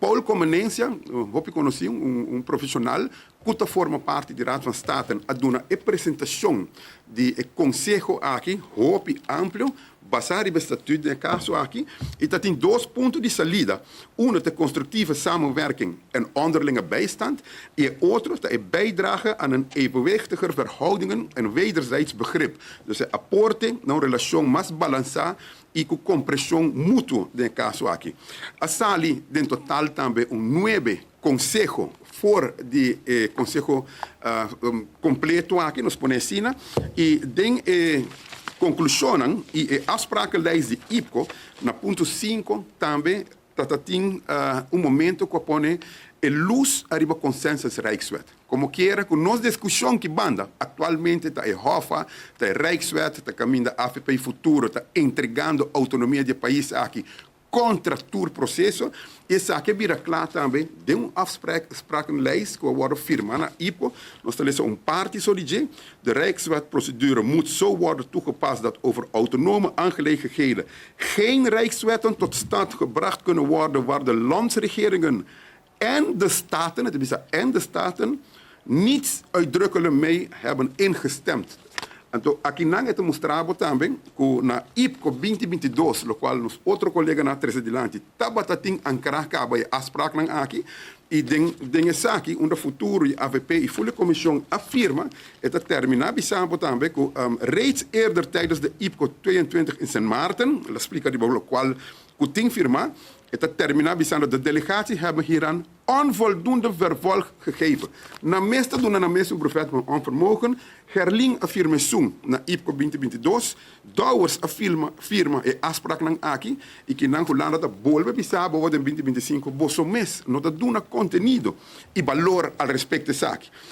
Paul Comenencia, hopi konosí, un profeshonal ku ta forma parti di Raad van State, a duna e presentashon di e konseho aki, hopi amplio, basá riba e statuut den e kaso aki, i ta tin dos punto di salida. Uno ta constructieve samenwerking en onderlinge bijstand i e otro ta e bijdrage aan een evenwichtiger verhoudingen en wederzijds begrip. Dus e aporte na un relashon mas balansá i ku kompreshon mutuo den e kaso aki. A sali den total tambe un nuebe konseho for di e konseho kompleto aki, nos pone asina, i den e konklushonnan i e afsprakenlijst di IPKO na punto sinku tambe ta ta tin un momento ku a pone e lus ariba consensus Rijkswet. Komo kiera ku nos diskushon ki banda aktualmente ta e Hoffa, ta e Rijkswet, ta kaminda avp Futuro ta entregando outonomia di e pais aki kontra tur proseso. Esaki a bira kla tambe den un afsprakenlijst ku a wòrdu firmá na IPKO. Nos ta lesa un parti so di dje, De Rijkswetprocedure moet zo worden toegepast dat over autonome aangelegenheden geen Rijkswetten tot stand gebracht kunnen worden waar de landsregeringen en de Staten, het bisa en de Staten, niet uitdrukkelijk mee hebben ingestemd. Anto akinan e ta mustra bo tambe ku na IPKO 2022, lokual nos otro koleganan a trese dilanti, tabata tin ankrá kaba e afspraknan aki i den esaki unda Futuro i avp i ful e komishon a firma, e ta terminá bisa bo tambe ku reeds eerder tijdens de IPKO 22 in Sint Maarten, el a splika riba lokual ku tin firmá. E ta terminá bisando, De delegatie hebben hieraan onvoldoende vervolg gegeven. Nan mes ta duna nan mes un brufèt van onvermogen. Gerlien a firma esun na IPKO 2022. Dowers a filma firma e afspraknan aki i kinan Hulanda ta bolbe bisa bo den 2025 boso mes no ta duna kontenido i balor al respekto esaki.